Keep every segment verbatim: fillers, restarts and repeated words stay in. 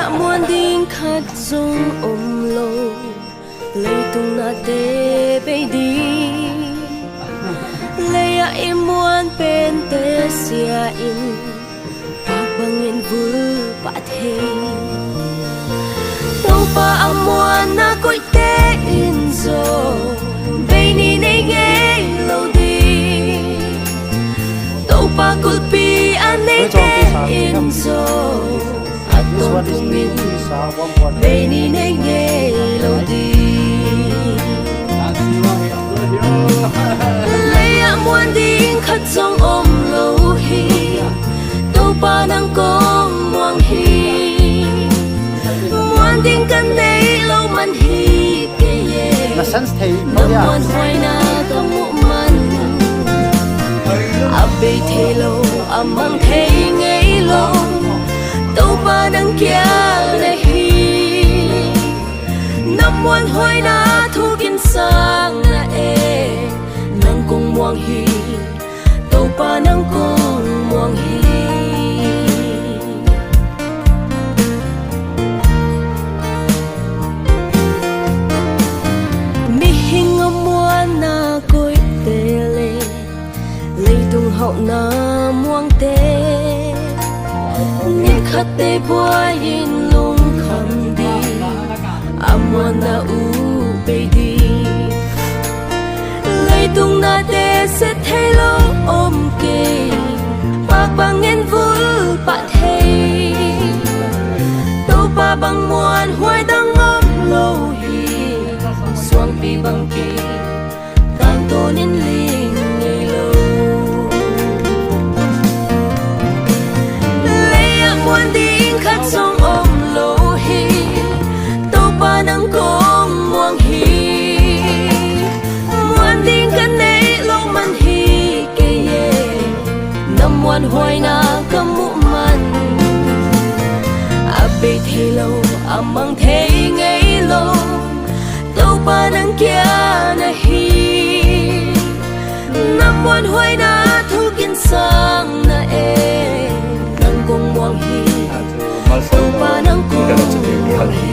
Muan ding khat jong um lo, leitung nate bei ding. Leiya i muan pen te sia in, pak bangin vul pah thei. Toupa a muanna koite in jong, bei ni nei ngei lo ding. Toupa kulpi a nei te in jong, atong tungin, bei ni nei ngei lo ding. Leiya muan ding khat jong um lo hi, Toupa nang kong muang hi. Muan ding ka nei lo man hi kei e. Na sense thei, na muan huaina ka mu man. A bei thei lo, a mang thei ngei lo, Toupa nang kia na hi. Na muan huaina thu kin sang na e, nang kong muang hi, Toupa nang kong muang hi. Mihing a muanna koite le, leitung hauhna muang te, ni khat te buai in lungkham ding, a muanna u bei ding. Leitung nate se thei lo um kei, pak bangin vul pah thei. Toupa bang muan huai dang um lo hi, suangpi bang ki, tangtun in ling ngei lo. Leiya muan ding khat jong um lo hi, Toupa nang kong muang hi. Muan ding ka nei lo man hi kei e, na muan huaina ka mu man. A bei thei lo, a mang thei ngei lo, Toupa nang kia na hi. Na muan huaina thu kin sang na e, nang kong muang hi. Malsawm Toupa nang kong muang hi.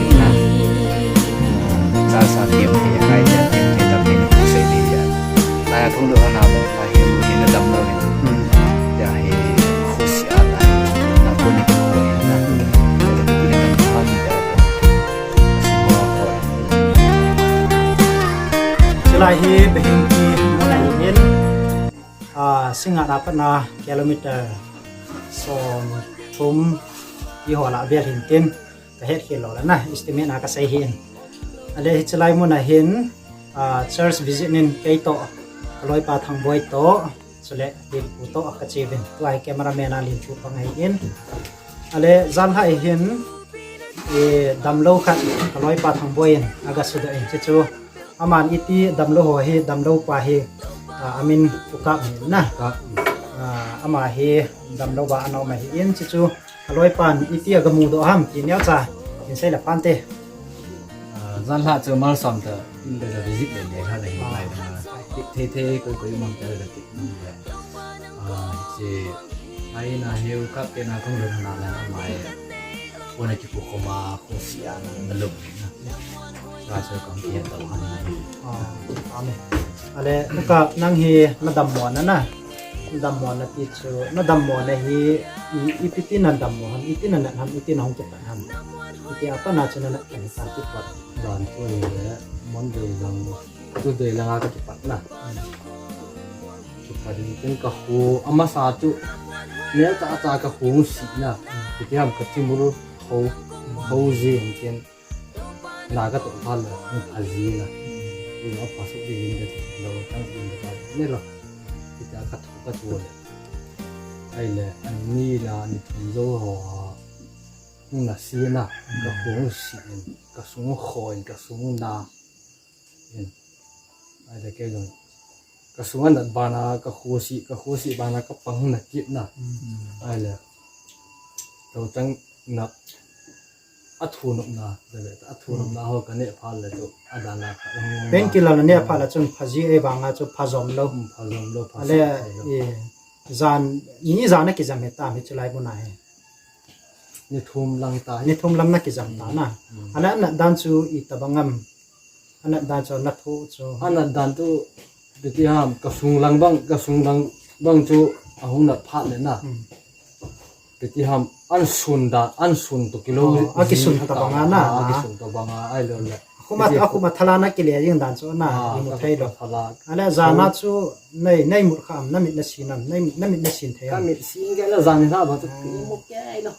Sa sa tiam thei, ngai tiam thei, tam thei, na sei thei. Lai a thung do na mo, lai hi mu hi na dam lo ni. Ya hi khusia lai, na ko ni ko na. Ni na dam tham ya. Chulai hi Behingpi mun ahin, ah, Singngat a pat na kilometer som thum i ho lah vel hin tin, ka het khel lou la na, estimate na ka sei hin. Ale hi chulai mun ahin, ah, church visit nin kei toh, ka loipa Thangboi toh, chule Limpu toh ka che uvin. Tua hi cameraman a Limpu pang ahin. Ale, janhi hin, eh, damlou khat, ka loipa Thangboi in, aga sudoh in, chuchu. Aman iti damlou ho hi, damlou pa hi, ah, amin Ukap hi na. Ukap. Ah, ama hi damlou ba ana um ahin, chuchu. Ka loipan iti aga mudoh ham, ti neocha, in sei le pante. Ah, janhi chu Malsawm toh, in le visit le le ha le hi lai na. Thei thei koi koi mang te le ti. Ah, hiche, aina hi Ukap te na kong lhun na na mai. Kona kipu koma, kong sia na, na lum na. Sa sa kong kihen tau han na. Ah, amen. Ale, Ukap nang hi na dammo na na. Na dammo na ti chu, na dammo na hi, i, ipi ti na dammo ham, iti na na ham, iti na hung kipat ham. Iti apa na chu na na kan sa kipat. Dan chu le, Monday lang. Today langa ka kipat na. Kipat in tin ka khu, amasa chu, nel ta ta ka khu si na. Kiti ham ka chimul ho, ho ji in tin. Na ka toh pha le, pha ji na. Ina pha su di in de, lo tang in de, ne lo. Kita ka thu ka thu le. Ai le, ani na, ni thum jo ho, na si na, ka khu si in, ka sung ho in, ka sung na. Ahile kei jong. Ka sunga nat bana, ka khosi, ka khosi bana ka pang na kit na. Ahile. Tau tang na. A thunop na, a thunop na ho ka neh phat le chu, a dan na kha. Painkiller na neh phat le chun phaji e banga chu phajom lou. Phajom lou, phajom lou. Ale, eh, jan, ni jan a kijam he tam hi chulai mun a hi. Ni thum lang ta hi. Ni thum lang na kijam ta na. Hmm. Ana, ana dan chu itobang ham. Ana dan chu na thu chu. Ana dan chu, iti ham, ka sung lang bang, ka sung lang bang chu ahung nat phat le na. Hmm. Iti ham, an sun da, an sun to kilo. Oh, a kisun tobang a na. Ah, a kisun tobang a, ahilou le. Khuma, iti a khuma thala na kile jing dan chu na, ah, imu thei lou. Thala. Ahile jan a chu nei, nei mut kha am, na mit na sin am, nei, na mit na sin thei am. Ka mit sin kei la jan ni tha ba chu, ah, imu kei lou.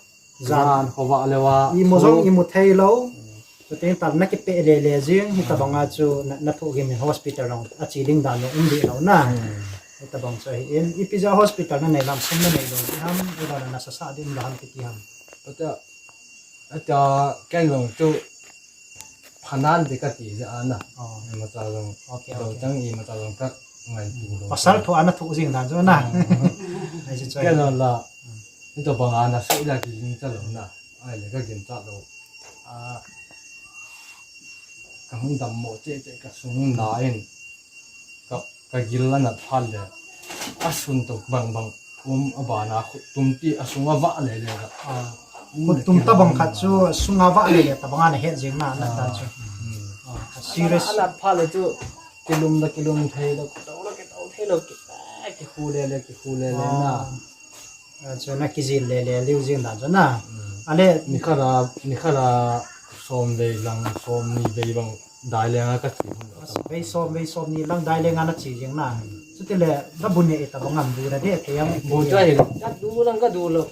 Jan. Jan khovah leuva. Imu jong imu thei lou. Hmm. Chuteng tah na kipeh le le jing, hitobang a chu na, na thoh gim in hospital jong a che ding dan jong um deh lou na. Hmm. Hitobang chu ahi in, ipi jeh a hospital na nei lam sum na nei lou ding ham, ahilou le na sasa ding um lou ham kiti ham. Acha, acha, ken jong chu phanan ti kati jeh a na. Oh. Imacha jong, okay, okay. Lou chang imacha jong ka ngaito lou. Pasal thu ana thu jing dan chu na. Hmm. Ai chu chu. Ken jong la, hmm, hitobang a na sei la kijing cha lou na. Ahile ka ginchat lou. Ah, ka hung dammo cheh cheh ka sung na in. Ka, ka gil a nat phat le. A sun to bang bang. Um, a bana khut tum ti a sung a vah le le ka. Ah. Um, khut tum tobang khat chu a sung a vah le le tobang a na het jing na, na dan chu. Hmm. Ah, serious. A nat phat le chu kilum la kilum thei lou, kito la kito thei lou, ki, ki khu le le, ki khu le le na. Ah. Ah, chu na kijil le le liu jing dan chu na. Hmm. Ahile. Ni khat a, ni khat a som vei lang, som ni vei bang dai leng a ka che hun. Vei som, vei som ni lang dai leng a na che jing na. Hmm. Chuti le, na bu ne itobang ham bu na de te yang. Bu chu ahi, ka du lang ka du lou.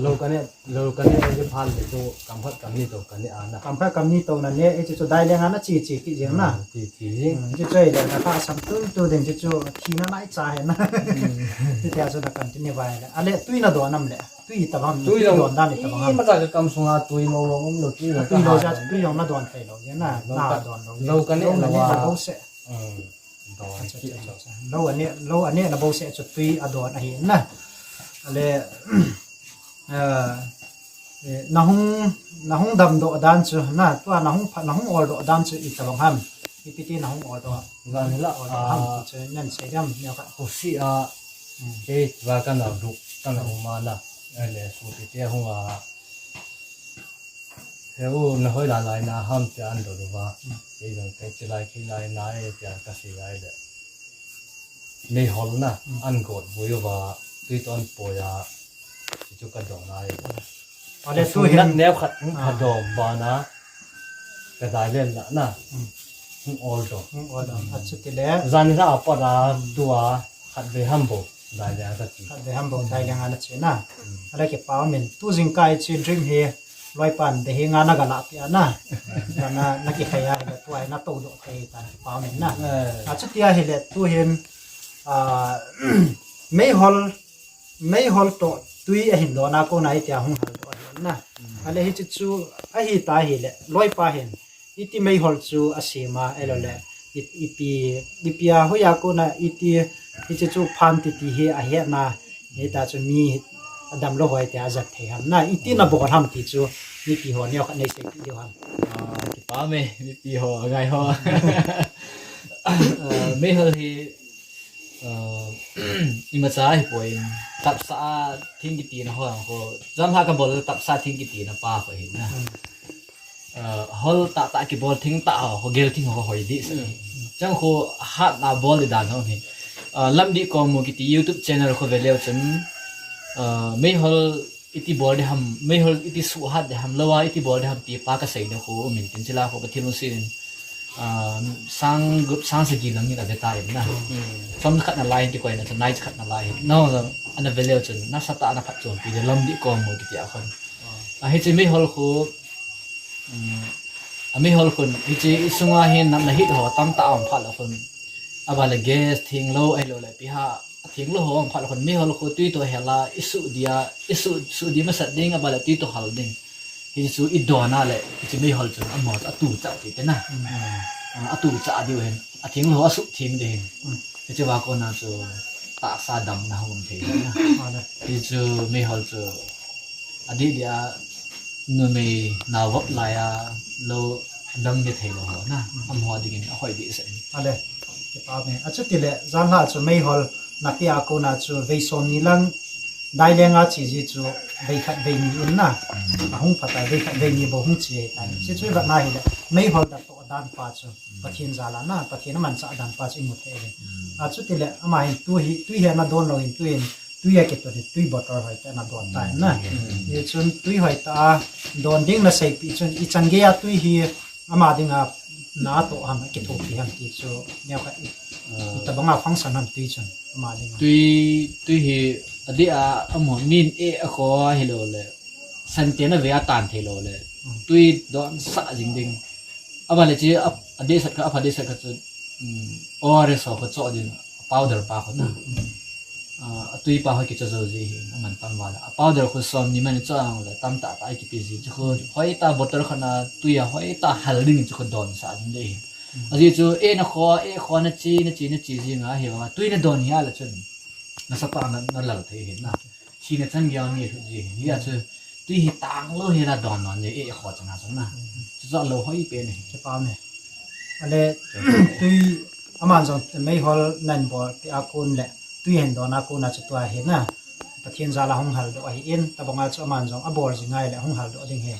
Lou ka ne, lou ka ne, e phat le chu, kam khat kam ni to ka ne a na. Kam khat kam ni to na ne, e chu chu dai leng a na che che kit jing na. Hmm, che che jing. Hmm, chu chu ahile, na ka sam tu tu ding chu chu, thina nai cha he na. Hmm. Chuti a chu na continue vai le. Ahile, tui na don am le. Tui itobang ham, tui tui don dan itobang ham. Imacha ka kam sunga tui mo mo um lou, tui mo. Tui lou jeh a, tui jong na don thei lou jeh na, na don lou. Lou ka ne lou a. Lou ka ne na bouseh. Hmm. Don. Acha, acha, acha. Lou a ne, lou a ne na bouseh chu tui a don ahi na. Ahile, eh, eh, na hung, na hung damdoh dan chu na, tua na hung pha, na hung oldoh dan chu itobang ham. Ipi ti na hung oldoh. Jan hi la, oldoh ham, ah, ti chu nan sei dam, neo ka. Khosi a, hmm, kei va ka na duk, ka na um a na. Ahile, sopi te hung a. He u, na hoi lai lai na ham tia an dot uva. Hmm. Kei jong kei chi lai, kei lai na e tia ka sei lai le. Meihol na, hmm, an got vui uva, tui to an poi a, ti chu ka don lai. Ahile, tu hin nat neo khat, hmm, ka, ah, don bana, ka dai len la na. Hmm. Hung ol to. Hung ol to. Hmm. Achuti le. Jan hi la a pat a, hmm, tua, khat vei ham bou dai leng a ka che. Khat vei ham bou dai leng a na che na. Hmm. Ahile kipa um in. Tu jingkah i che dream hi loipan de hi nga na ga lah peh a na. Na, na, na kikhai a hile tua hi na toudoh thei tan kipa um in na. Eh. Achuti ahile tu hin, ah, meihol, meihol toh tui ahin don a kona hitia hung hal doh ahi na. Hmm. Ahile hiche chu ahi ta hile loipa hin. Iti meihol chu asem a, ahilou le, i, ipi, ipi a hoiya kona iti, hiche chu phan titi hi ahetna, hita chu mi adam lou hoi tia ajat thei ham. Na, iti na bol ham ti chu, mipi ho neo khat nei seipeh diu ham. Ah, kipa me, mipi ho, angai ho. Ah, meihol hi, ah, imacha hipoi, tapsa a thing kitina ho, ho, jam ha ka bol tapsa thing kitina pa ho hi na. Hmm. Ah, hol tah tah kibol thing tah ho, ho gel thing ho hoi deh sah. Mm. Chang khu hatna bol di dan ho hi. Ah, Lamdih Kolmu kiti YouTube channel khu ve leu chun, ah, meihol iti bol di ham, meihol iti suhat di ham, lou a iti bol di ham ti pa ka sei di khu um in tin chila khu Pathen lungset in, ah, sang gup sang sagi lang in ave ta in na. Mm. Chom khat na lai in kikoi na, chom nai khat na lai in. Na ho ana ve leu chun, nasatah a na phatchompi di Lamdih Kolmu kiti a khun. Ah, hiche meihol khu, um, a meihol khun, hiche i sunga hin natna hit ho tamtah a um phat le khun. Aban le gas thenglou, ahilou le ipi ham, a thenglou ho um phat le khun, meihol khu tui toh hel a, i suh dia, i suh, suh di masat ding, aban le tui toh hal ding. Hichu i don a le, hiche meihol chun amaho chu atuchah pi te na. Mm. Ah, atuchah diu hin, a thenglou ho asuh theng ding hin. Mm. Hiche va kona chu tahsa damna hung um thei na. Ah, le. Hichu meihol chu Adeh dia numei nao vop lai a lou dang ni thei lou ho na. Amaho dingin ahoi deh sah in. Ale, kipa me. Achuti le, janhi a chu meihol na pia kona chu vei som ni lang Dai lenga che ji chu veikhat veini in na. Ahung phat a veikhat veini bou hung che ahitai. Che chu ivet na hile, meihol dan toh dan pa chu Pathen jal a na, Pathen amanchah dan pa chu imu thei e. Achutile ama hin tui hi, tui hi ana don lou hin, tui hin, tui a kiton hi, tui bottle hoitah ana don tai na. Hichun tui hoitah a don ding na seipeh chun, ichan gei a tui hi ama dinga na atoh ham, akithopi ham ti chu, neokhat i, itobang a function ham tui chun, ama dinga. Tui, tui hi adeh a, amaho min eh akho hilou le, sante na ve a tan thei lou le, tui donsah jing ding. Aban le che, a, adeh sat kha, apha deh sat kha chu, um, O R S ho kho choh ding, powder pa kho na. Ah, atui pa ho kichoh jou ji hi, aman tam val a. A powder kho somni man choh ang le, tamtah tah a kipe ji chu kho, hoitah bottle khat na, tui a hoitah hal ding chu kho donsah jing ding hi. Ajeh chu, eh, na kho, eh, kho na che, na che, na che jing a hi vang a, tui na don hi a le chun, nasatah a na, na lal thei hi na. Sina chan gei a mi lhut ji hi. Hia chu tui hi tang lou hi la don non ji, eh, kho chana chun na. Chu chu alou hoi pen hi. Kipa me. Ale tui aman jong meihol nan bol ti a kon le tui hin don a kon a chu tua hi na. Pathen jal a hung hal doh ahi in, tabang a chu aman jong abol jing ngai le hung hal doh ding hi.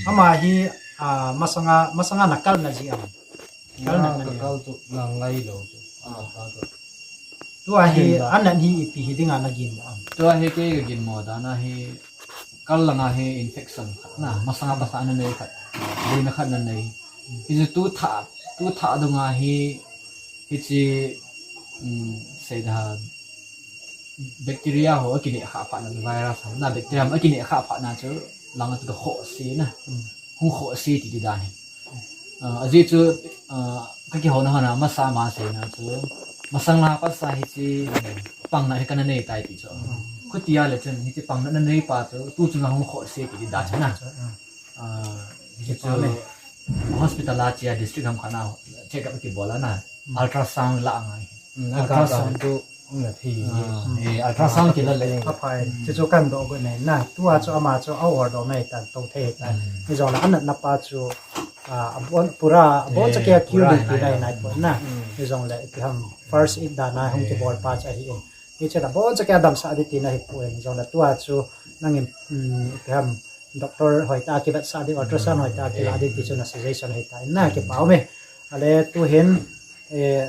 Ama hi, ah, masanga, masanga na kal na ji am. Kal na, na ka ni. Kal chu na ngai lou chu. Ah, ka chu. Tua hi, anat hi ipi hi dinga na ginmo am? Tua hi kei ka ginmo dan a hi, kal langa hi infection khat na, masanga pasal na nei khat, boina khat na nei. Hichu tu thah, tu thah dunga hi, hichi, um, seida, bacteria ho akineh kha phat na, virus ho na, bacteria ho akineh kha phat na chu, langa chu ka khoh si na. Hung khoh si ti ti dan hi. Ah, ajeh chu, ah, ka kihona hona masa ma seina chu, masanga pasal hichi, pang na hi kana nei tai ti chu. Khuti a le chun, hichi pang na na nei pa chu, tu chunga hung khoh si ti ti dan hi na. Ah, hichi chu, hospital a che a district ham khat na, check up kibol a na, ultrasound la ngai. Ultrasound tu na thi. Ah, eh, ultrasound kila le. Aphai, chu chu kan doh go nei na. Tua chu ama chu a order mai tan to thei tan. Hijong le anat na pa chu, ah, abon pura, abon cha kia kiu di ti nai nai pon na. Hijong le ipi ham first aid dan a hung kibol pa cha hi in. Hiche la abon cha kia damsah di ti na hi pon. Hijong le tua chu nangin, um, ipi ham doctor hoitah a kivetsah di, ultrasound hoitah a kila di ti chu na suggestion hoitah in na kipa um e. Ale tu hin, eh,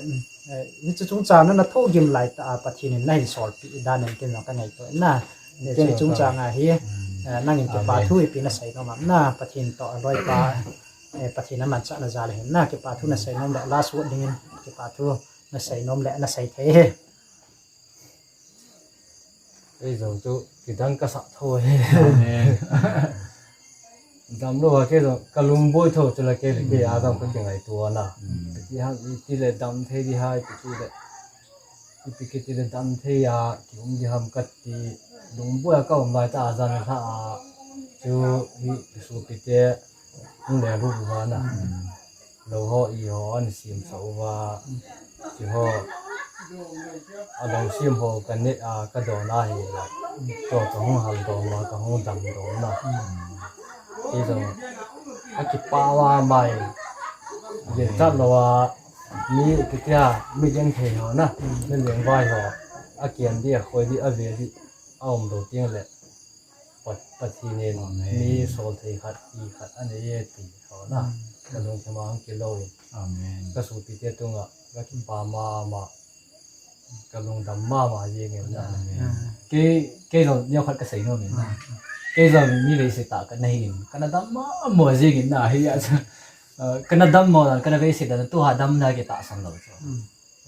eh, hichu chungchang na, na thohgim lai tah a Pathen in na hin solpeh dan in ken jong ka ngaito na. Hichu chungchang a hi, eh, nangin kipa thu ipi na seinom am na, Pathen toh aloi pa, eh, Pathen amanchah na jal hin na, kipa thu na seinom le, last word dingin kipa thu na seinom le, na sei thei hi. Kei jong chu kidang ka sah tho e. Amen. Damlou a kei jong ka lungboi tho chu la kei le kei a jong ka kingaito na. Ti ham, iti le dam thei di ham, iti le, ipi kiti le dam thei a, ki um di ham kati. Lungboi a ka um lai tah a jan lha a chu hi sopi te hung le ru uva na. Lou ho i ho ana siam sah uva. Ti ho. A lou siam ho ka neh a, ka don a hi la. Tua ka hung hal don a, ka hung dam don na. Ti jong. A kipa uva mai. Jen chat lou a. Mi kitia, mi jen thei ho na. Mi leng vai ho. A kiam di, a khoi di, a ve di. A um lou ting le. Pat-, Pathen in mi sol thei khat, i khat anei e ti ho na. Ka lungthim a hung kilou in. Amen. Ka sopi te tunga, ka kipa mama, ka lungdam mama jeng in na. Amen. Kei, kei jong neokhat ka seinom in na. Kei jong mi veise tah kana hi in, kana dam mama jeng in na, hi a chu. Eh, kana dam mo dan, kana veise dan, tu ha damna kitahsan lou chu.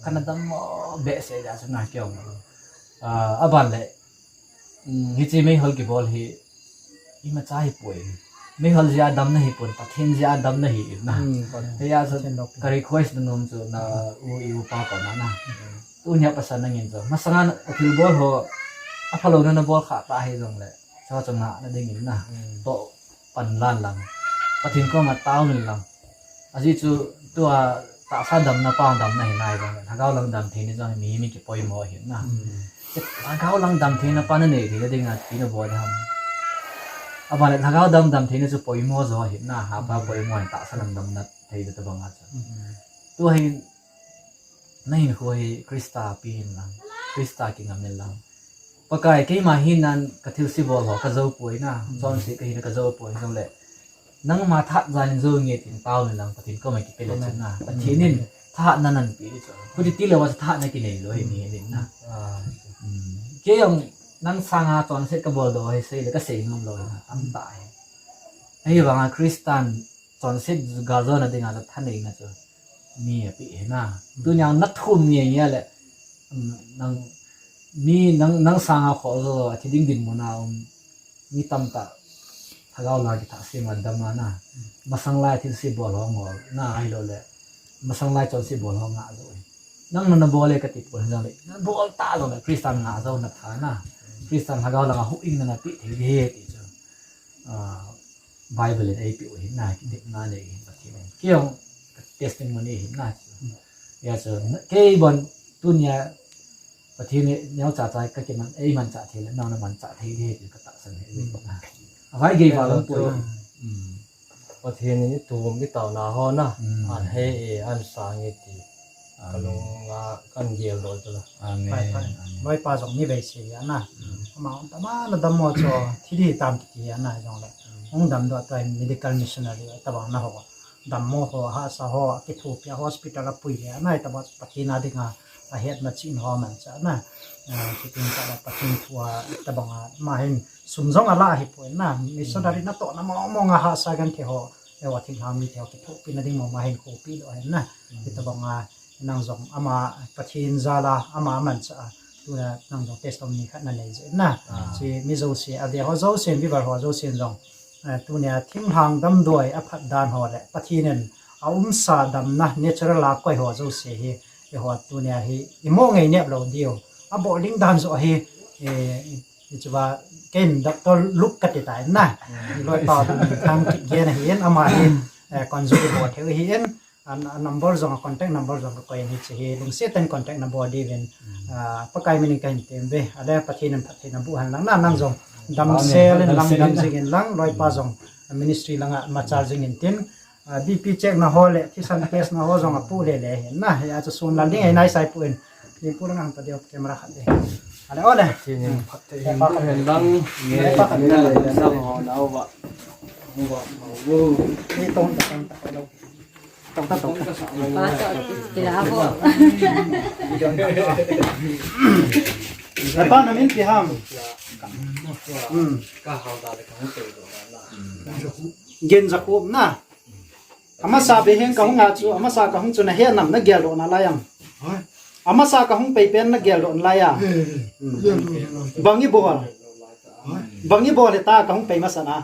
Kana dam mo behseh jeh a chu na kiong. Ah, aban le, um, hiche meihol kibol hi, imacha hi poi. Meihol jeh a damna hi pon, Pathen jeh a damna hi in na. Hijeh a chu ka request na nom chu na u, i upa koma na. Tunia pasal nangin chu. Masanga na thilbol ho, aphalou na nabol kha ta hi jong le. Chu chu ngah na ding in na. Toh pan lan lang. Pathen koma tao nin lang. Ajeh chu tua tahsa damna pa damna hi nai jong. Lhagao lang dam theina jong hi mi, mi kipoimo hi na. Lhagao lang dam theina pa na nei thei ding a ti na bol ham. Aban le lhagao dam, dam theina chu poimo jo hi na. Ha pa poimo hin tahsa lang damna thei da tabang a chu. Tua hi na hinkho hi Christa pi hin lang. Christa kingam in lang. Pakai, keima hi nan ka thilse bol ho ka jou poi na, chonset ka hi na ka jou poi jong le. Nangma thahat jal in jou nge tin tao ni lang Pathen koma kipe le chun na. Pathen in thahatna nan pe di chu. Huti ti le wa thahatna kinei lou hi ni ni na. Kei jong nang sanga chonset ka bol doh hi sei le ka sei ngam lou na. Tamtah hi. Ahivanga Christian chonset gal jona dinga la thaneina chu mi ape hi na. Tunia na thum nge nge le, um, nang, mi nang, nang sanga khol jo a thi ding dinmun a um, mi tamtah lhagao la kitha se ma dam a na. Masang lai thilse bol ho ngol na ahilou le. Masang lai chonset bol ho ngah jo hi. Nang na na bol le ka ti pon jong le. Na bol ta jong le Christian ngah jo na tha na. Christian lhagao langa huhhingna na pe thei di he ti chu. Ah, Bible in eipeh u hi na, kitepna nei hi Pathen in. Kei jong testimony hi na. Ya chu, kei bon tunia Pathen in neocha cha ka kiman, eimanchah thei le, nang na manchah thei di ti ka tahsan hi. Avai gei val poi. Pathen in itum itaona ho na, an hei e, an sang e ti. Ka lunga kan gel doh chu la. Amen. Loipa jong ni vei se hi ana. Ama hung tam a na dammo chu thi di tam kiti hi ana jong le. Hung damdoh tua medical missionary tabang na ho. Dammo ho, hahsa ho, kithopi a hospital a pui hi ana tabang Pathen a dinga ahetna chihna ho manchah na. Kitin ta la Pathen thu a tabang a ma hin sum jong ala hi poi na. Missionary natohna mong mong a hahsa genthei ho. Ewa thinglhang mite ho kithopi na ding mong ma hin khopi lou hin na. Hitabanga nang jong ama Pathen jal a ama manchah a. Tuna nang jong testimony khat na nei jeh na. Chu mi jouse, a ve ho jouse, viewer ho jouse jong. Eh, tunia thinglhang damdoi a phat dan ho le Pathen in a umsa damna natural a koi ho jouse hi. Eiho tunia hi imo ngei nep lou diu. A bol ding dan jo hi. Eh, Hichu va, ken Doctor Luke kati tai na. Loipa Thang Kipgen ahin, ama hi, eh, consultant bol thei ahin, a number jong, a contact number jong ka koi in hiche hi, lungset tah in contact na bol diuvin, ah, Pakai min in kahin tem uve, ale Pathen in phatthei na boh hen lang na, nang jong damsel in lang, dam jing in lang, loipa jong, ministry langa machal jing in tin, Ah, B P check na ho le, thisan test na ho jong apoh le le hin na, hia chu sun lal ding ahi nai sai pu in. Ni pu lang ang ta deu camera khat de. Ale, ole. Sinin phat te hin pa khat hen lang. Ni pa khat ni na le, na ho na ho ba. Ho ba. Ni tong ta, tong ta, tong ta. Tong ta, tong ta. Pa to, kila bo. Apa namin piham. Hmm. Ka hau da le ka hau te do na. Gen ja khup na. Amasa be hin kahung a chu, amasa kahung chu nahe nam nageldoh nalai am. Amasa kahung pei pen nageldoh nalai a. Bang ibol. Bang ibol hita kahung pei masa na.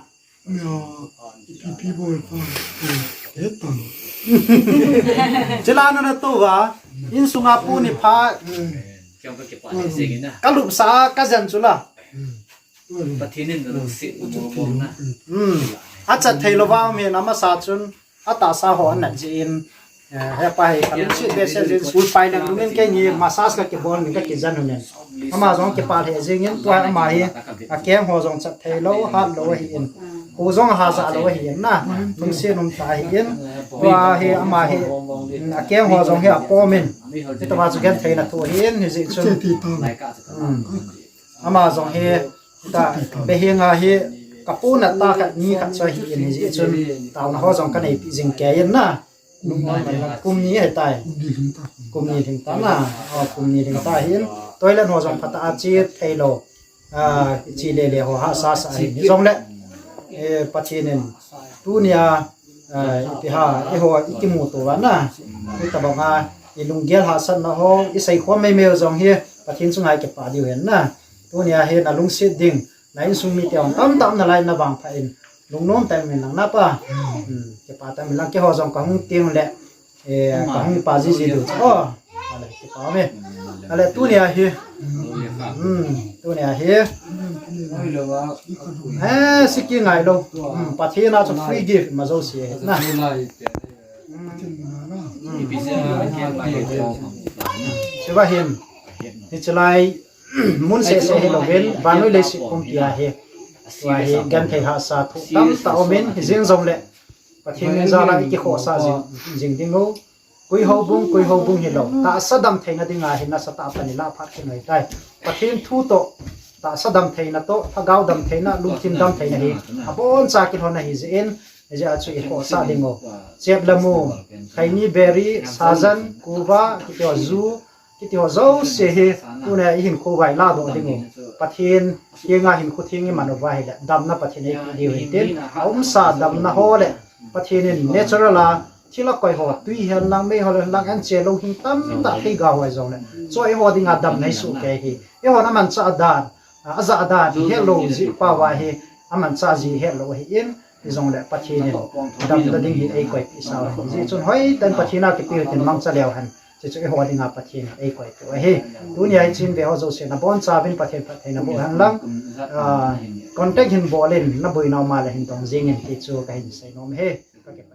Chila na natoh va, insunga pu ni pha. Kalupsa kajen chula. Pathen in lungset umna. Hmm. Achat thei lou va um hin amasa chun atahsa ho anat jeh in. Eh, hepa hi kalungset behseh jeh in sulpai leng lungin keini massage kakibol in kakijen un. Ama jong kipah lheh jing in tua ama hi akeng ho jong chat thei lou, hat lou ahin. Kho jong hajah lou ahin na. Lungset um tah ahin. Tua hi ama hi, hmm, akeng ho jong hi apom in. Hitabang chu genthei na thu ahin, hijeh chun. Hmm. Ama jong hi, ta, behinga hi, kapu na ta khat ni khat chu ahin, hijeh chun, taona ho jong kanei pi jing kei in na. Kum ni ahitai. Kum ni lhing ta na. Oh, kum ni lhing ta hin. Toilet ho jong phatah a che thei lou. Ah, che le le ho hahsa sa ahin. Jong le, eh, Pathen in. Tunia, ah, ipi ham, eiho, ikimuto uva na. Hitabang a, ilunggel hahsatna ho, isei khom mei mei u jong hi, Pathen chunga ikipah diu ahin na. Tunia hi nalungset ding, na insung mite hon tamtah um nalai na vangpha in, lungnom tah in um in lang na pa. Hmm, kipah tah in um in lang keiho jong kahung teng le, eh, kahung pa jiji diu. Oh, ale, kipah me. Ale, tunia hi. Hmm, tunia hi. Eh, siki ngai lou. Hmm, Pathen a chu free gift ma jouse na. Hiche va hin, hiche lai, mun seh seh hilou vin, vannoi leiset pumpi a hi. Tua hi genthei hahsa thu tamtah um in, hijeng jong le. Pathen min jal a ikikhohsah jing, jing ding u. Koi houbung, koi houbung hilou. Tahsa damtheina dinga hi nasatah a pan ilah phat kit u ahitai. Pathen thu toh, tahsa damtheina toh, lhagao damtheina, lungthim damtheina hi aboncha kilhon ahi jeh in, hijeh a chu i khohsah ding u. Chep le mu, khaini beri, sajan, kuva, kiti ho ju, kiti ho jouse hi, tunia i hinkho uva i ladoh ding u. Pathen henga hinkho theng i man uva ahile, damna Pathen in eipeh diu ahi tin, aumsa damna ho le, Pathen in natural a, thil akoi ho, tui hihen lang, mei ho hihen lang, anche louhing tamtah theiga ho hijongle, chu eiho dinga damna hi sohkei ahi. Eihon amanchah dan, a, ajah dan, hetlou jeh pa uva hi, amanchah jeh hetlou ahin, hijongle Pathen in damna ding hi eikoipeh sau ahi. Hijeh chun hoitah in Pathen a kipe u hitin mangcha leu hen. Chuchu eiho dinga Pathen in eikoipeh u ahi. Tunia hiche in ve ho jousen abonchauvin Pathen phatthei naboh hen lang, a, contact hin bol in, naboina um a le hin dong jing in ti chu kahin seinom ahi. Kakipah e.